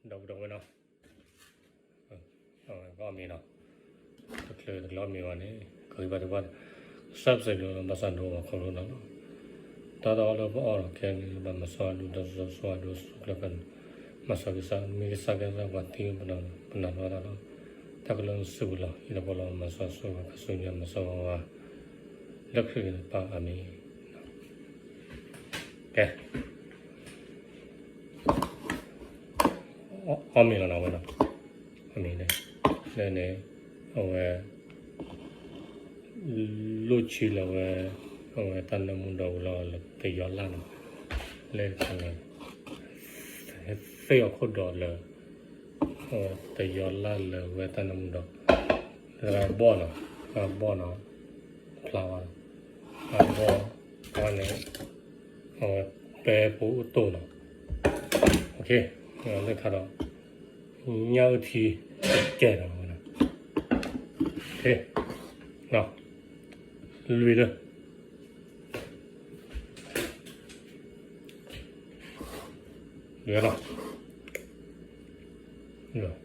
ဒီပုၢ်ဒီဝဲၢ်နီၤ, အဝဲကအီၣ်မ့ၤနီၤ, တချုးတချုးအီၣ်မ့ၤဘၣ်န့ၣ် ကဂံၢ်ဘါထုကဖၣ်န့ၣ် subscribe ဒီးဘၣ်ဆၣ်ဒိဘၣ်ခီဖျိနီၤ, တၢ်တအီၣ်လၢပအီၣ်လီၤခဲန့ၣ် ဘၣ်မၤစီၣ်အဒိ ဒီးစီၤစီၤအဒိ စီၤကျၢၢ်ကျၢၢ်န့ၣ် မၤစီၣ်က့ၤစၢ် မ့ၢ်ကစၢ်ကဲသးပှၤသံ ပနၢ်ပၢၢ်တၢ်လီၤ, တၢ်ကလၢနစုပူၤလီၤ ဟံၣ်ဒီးဃီလီၤ မၤစီၣ်စိၤဝဲ ခါဆူညါမၤစီၣ်ဝဲဝဲ လၢခရံာ်ကစၢ်အမံၤ ကဲ အီၣ်မ့ၤလီၤနီၤဝဲနီၤ, အီၣ်မ့ၤန့ၣ် လၢန့ၣ် အဝဲ လိၣ်ဆံလၢဝဲ အဝဲတၢ်နၢမူဒီးဝံၤလီၤလၢတယီၤလၢ်နီၤ, လၢန့ၣ် သ့ၣ်အီၤခိၣ်ဒီးလၢ အဝဲတယီၤလၢ်လၢဝဲတၢ်နၢမူဒီး တဂၤဘီၣ်နီၤ, တဂၤဘီၣ်နီၤ, ဖျါဝဲနီၤ, တဂၤဘီၣ် တဂၤန့ၣ် အဝဲပဲပအိၣ်တိၢ်နီၤ, လၢခါဒီး ညၣ်အုၣ်ထံ ကဲနီၤဝဲနီၤ, လွံၢ်လၢ လွံၢ်လီၤ လီၤလီၤ ထံၣ်ပှၤ လီၤလီၤ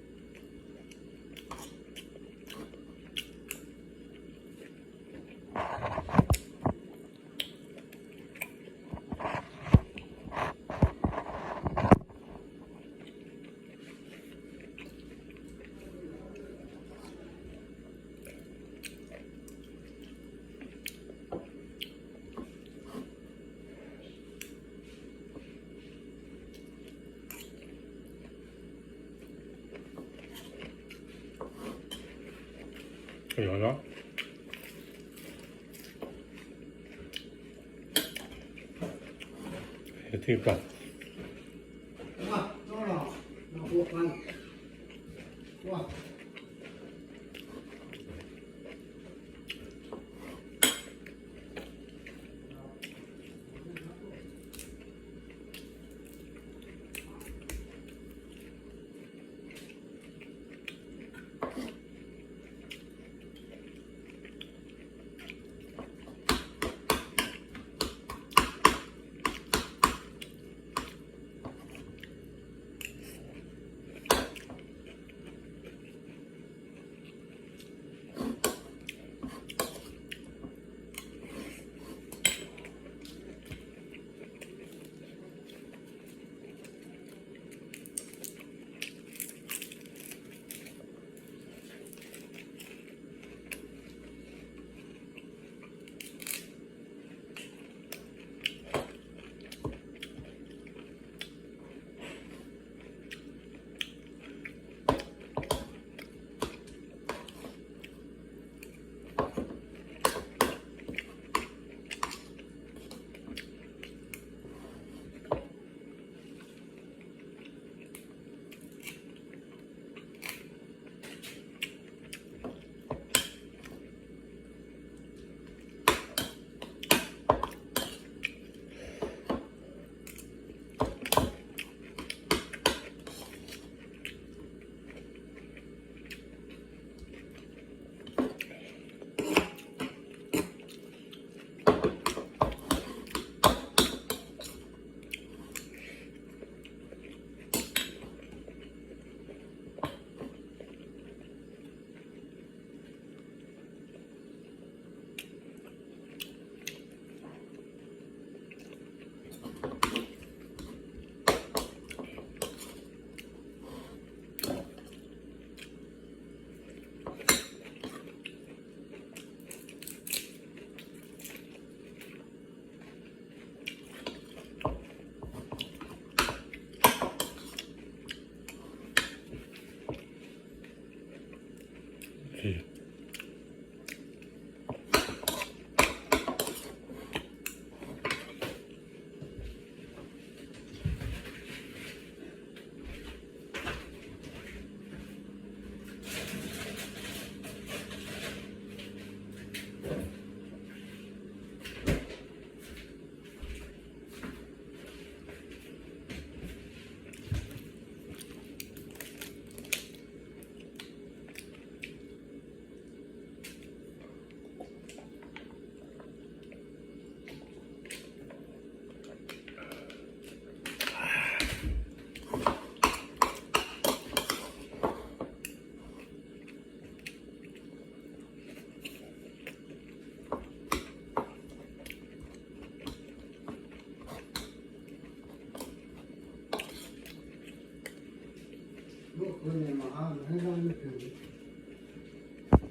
အဃိန့ၣ်မဟါမဟဲလၢနဖံး